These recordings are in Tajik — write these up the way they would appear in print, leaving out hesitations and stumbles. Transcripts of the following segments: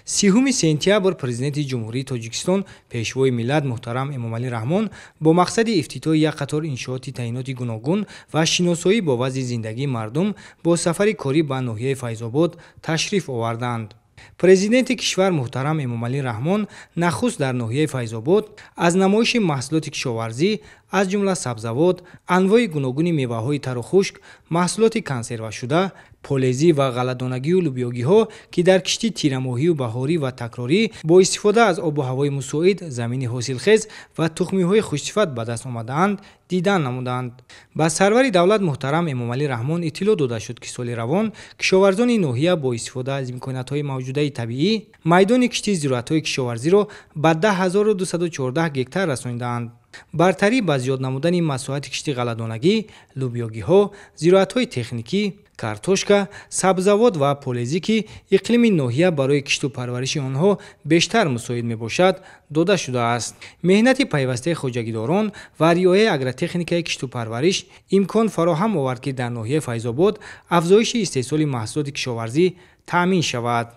30 сентябр Президенти Ҷумҳурии Тоҷикистон, Пешвои миллат муҳтарам Эмомалӣ Раҳмон бо мақсади ифтитоҳи як қатор иншооти таъиноти гуногун ва шиносоӣ бо вазъи зиндагии мардум бо сафари корӣ ба ноҳияи Файзобод ташриф оварданд. Президенти кишвар муҳтарам Эмомалӣ Раҳмон нахуст дар ноҳияи Файзобод аз намоиши маҳсулоти кишоварзӣ, аз ҷумла сабзавот, анвои гуногуни меваҳои тару хушк, маҳсулоти консервашуда, полезӣ ва ғалладонагию лӯбиёгиҳо, ки дар кишти тирамоҳию баҳорӣ ва такрорӣ бо истифода аз обу ҳавои мусоид, замини ҳосилхез ва тухмиҳои хушсифат ба даст омадаанд, дидан намуданд. Ба сарвари давлат муҳтарам Эмомалӣ Раҳмон иттилоъ дода шуд, ки соли равон кишоварзони ноҳия бо истифода аз имкониятҳои мавҷудаи табиӣ майдони кишти зироатҳои кишоварзиро ба 10 214 гектар расонидаанд. Бартарӣ ба зиёд намудани масоҳати кишти ғалладонагӣ, лӯбиёгиҳо, зироатҳои техникӣ, картошка, сабзавот ва полезӣ, ки иқлими ноҳия барои кишту парвариши онҳо бештар мусоид мебошад, дода шудааст. Меҳнати пайвастаи хоҷагидорон ва риояи агротехникаи кишту парвариш имкон фароҳам овард, ки дар ноҳияи Файзобод афзоиши истеҳсоли маҳсулоти кишоварзӣ таъмин шавад.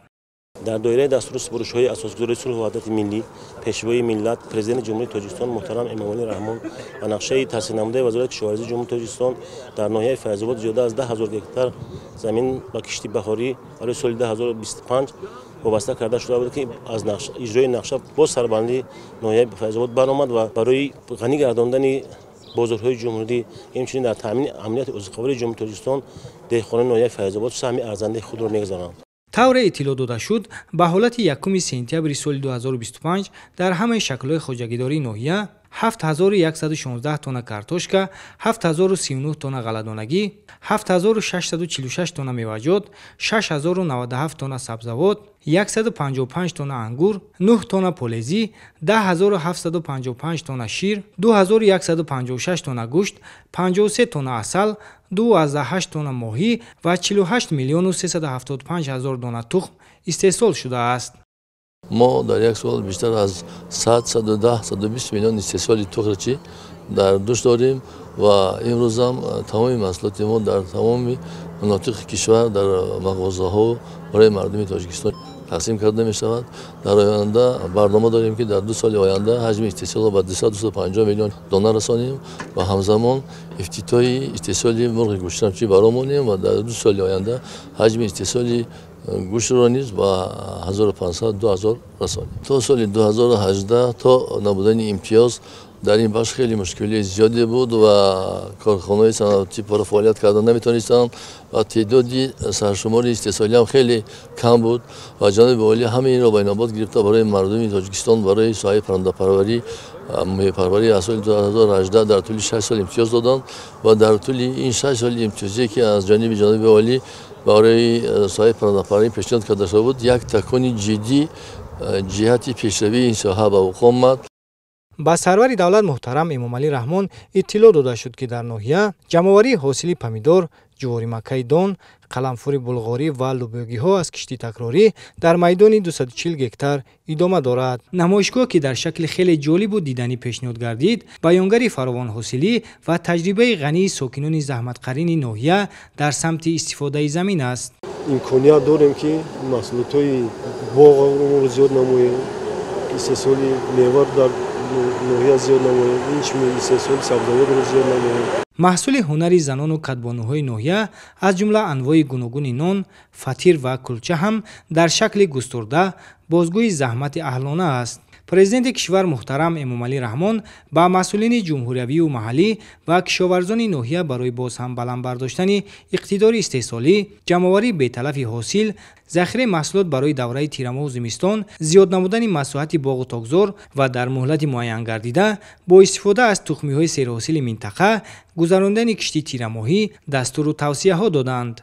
Дар доираи дастуру супоришҳои Асосгузори сулҳу ваҳдати миллӣ, Пешвои миллат, Президенти Ҷумҳурии Тоҷикистон муҳтарам Эмомалӣ Раҳмон ва нақшаи тасдиқнамудаи Вазорати кишоварзии Ҷумҳурии Тоҷикистон, дар ноҳияи Файзобод зиёда аз 10 000 гектар замин ба кишти баҳорӣ барои соли 2025 вобаста карда шуда буд, ки аз иҷрои нақша бо сарбаландӣ ноҳияи Файзобод баромад ва барои ғанӣ гардондани бозорҳои ҷумҳурӣ, инчунин дар таъмини амнияти озуқавории Ҷумҳурии Тоҷикистон деҳқонони ноҳияи Файзобод саҳми арзандаи худро мегузоранд. Тавре иттилоъ дода шуд, ба ҳолати 1 сентябри соли 2025 дар ҳамаи шаклҳои хоҷагидории ноҳия 7116 тонна картошка, 7039 тонна ғалладонагӣ, 7646 тонна меваҷот, 6097 тонна сабзавот, 155 тонна ангур, 9 тонна полезӣ, 10 755 тонна шир, 2156 тонна гӯшт, 53 тонна асал, 2,8 тонна моҳӣ ва 48 миллиону 375 ҳазор дона тухм истеҳсол шудааст. Мо дар як сол бештар аз 100, 110, 120 миллион истеҳсоли тухмчӣ дар дӯш дорем ва имрӯзам тамоми маҳсулоти мо дар тамоми манотиқи кишвар, дар мағозаҳо барои мардуми Тоҷикистон тақсим карда мешавад. Дар оянда барнома дорем, ки дар 2 соли оянда ҳаҷми истеҳсолро ба 200, 250 миллион дона расонем ва ҳамзамон ифтитоҳи истеҳсоли мурғи гӯштрамчӣ баро монем ва дар 2 соли оянда ҳаҷми истеҳсоли гӯштро низ ба 1500, 2000 расонем. То соли 2018, то набудани имтиёз, дар ин бахш хеле мушкилии зиёде буд ва корхонаҳои саноатӣ пурра фаъолият карда наметавонистанд ва теъдоди саршумори истеҳсолиам хеле кам буд. Ва ҷаноби олӣ ҳамаи инро ба инобат гирифта, барои мардуми Тоҷикистон, барои соҳаи паррандапарварӣ, моҳипарварӣ аз соли 2018 дар тӯли 6 сол имтиёз доданд. Ва дар тӯли ин 6 соли имтиёзие, ки аз ҷониби ҷаноби олӣ барои соҳаи паррандапарварӣ пешниҳод карда шуда буд, як такони ҷиддӣ ҷиҳати пешравии ин соҳа ба вуқӯъ омад. Ба сарвари давлат муҳтарам Эмомалӣ Раҳмон иттилоъ дода шуд, ки дар ноҳия ҷамъоварии ҳосили помидор, ҷуворимаккаи дон, қаламфури булғорӣ ва лӯбиёгиҳо аз кишти такрорӣ дар майдони 240 гектар идома дорад. Намоишгоҳ, ки дар шакли хеле ҷолибу диданӣ пешниҳод гардид, баёнгари фаровонҳосилӣ ва таҷрибаи ғании сокинони заҳматқарини ноҳия дар самти истифодаи замин аст. Имконият дорем, ки маҳсулотҳои боғро зиёд намоем, истеҳсоли мева дар ноҳия зиёд намоем, инчунин истеҳсоли сабзавотро зиёд намоем. Маҳсули ҳунари занону кадбонуҳои ноҳия, аз ҷумла анвои гуногуни нон, фатир ва кулча ҳам дар шакли густурда бозгӯи заҳмати аҳлона аст. Президенти кишвар муҳтарам Эмомалӣ Раҳмон ба масъулини ҷумҳуриявию маҳаллӣ ва кишоварзони ноҳия барои боз ҳам баланд бардоштани иқтидори истеҳсолӣ, ҷамъоварии беталафи ҳосил, захираи маҳсулот барои давраи тирамоҳу зимистон, зиёд намудани масоҳати боғу токзор ва дар муҳлати муайянгардида бо истифода аз тухмиҳои серҳосили минтақа гузарондани кишти тирамоҳӣ дастуру тавсияҳо доданд.